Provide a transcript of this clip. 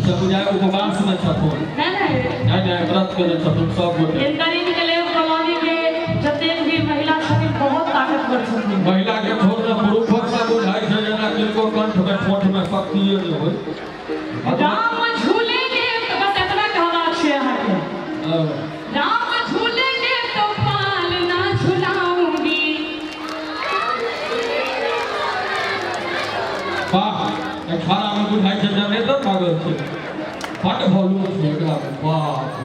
सब बुझाय उपवास में छथुन। नहि नहि। नहि नहि, व्रत केने छथुन सब गोटे। हिनकर इनकलेव कॉलोनी के जतेक भी महिला छथिन बहुत ताकतवर छथिन। महिला के छोड़ ने पुरुषक सब बुझाइ छै जेना किनको कंठ में ठोंठ में शक्तिये नहि होय। राम झूलेंगे तो बस एतना कहबाक छै अहाँके। राम झूलेंगे तो पाल ना झुलाऊंगी। वाह, एहि खाना में बुझाइ छै जनरेटर लागल छै, बड्ड वॉल्यूम छै एकरा में, बाप।